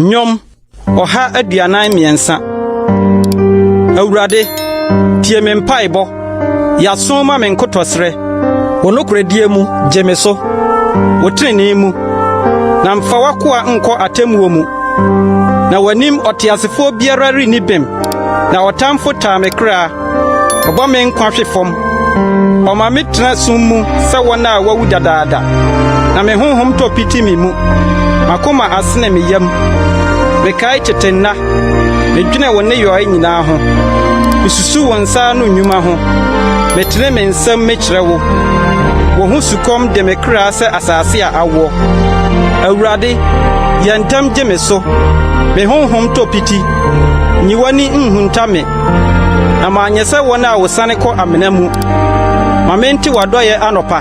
Nnwom 143. Awurade, tie me mpaebɔ, yɛ aso ma me nkotɔsrɛ. Wo nokorɛdie mu, gye me so, wo trenee mu, na mfa w'akoa nkɔ atemmuo mu. Na w'anim ɔteasefoɔ biara renni bem, na ɔtamfo taa me kra. Ɔbɔ me nkwa hwe fam. Ɔma me tena sum mu sɛ wɔn a wɔawu dadaada. Na me honhom tɔ piti me mu. M'akoma asene me yam. Mekae tete nna. Medwene wo nneyɔe nyinaa ho. Misusuw wo nsa ano nnwuma ho. Metene me nsam mekyerɛ wo. Wo ho sukɔm de me kra sɛ asase a awoɔ. Awurade, yɛ ntɛm gye me so. Me honhom tɔ piti. Nyi w'ani nhunta me. Na manyɛ sɛ wɔn a wɔsiane kɔ amena mu. Ma mente w'adɔeɛ anɔpa,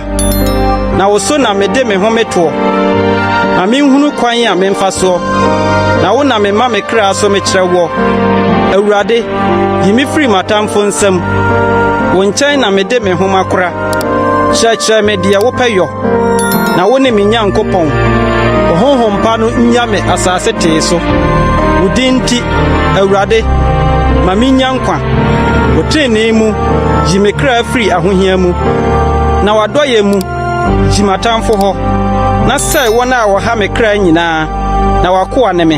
na wo so na mede me ho metoɔ. Ma menhunu kwan a memfa soɔ, na wo na mema me kra so mekyerɛ woɔ. Awurade, yi me firi m'atamfo nsam. Wo nkyɛn na mede me ho makora. Kyerɛkyerɛ me deɛ wopɛ yɔ, na wone me Nyankopɔn. Wo honhom pa no nnya me asase tee so. Wo din nti, Awurade, ma minnya nkwa. Wo trenee mu, yi me kra firi ahohia mu. Na w'adɔeɛ mu, yi m'atamfo hɔ, na sɛe wɔn a wɔha me kra nyinaa, na w'akoa ne me.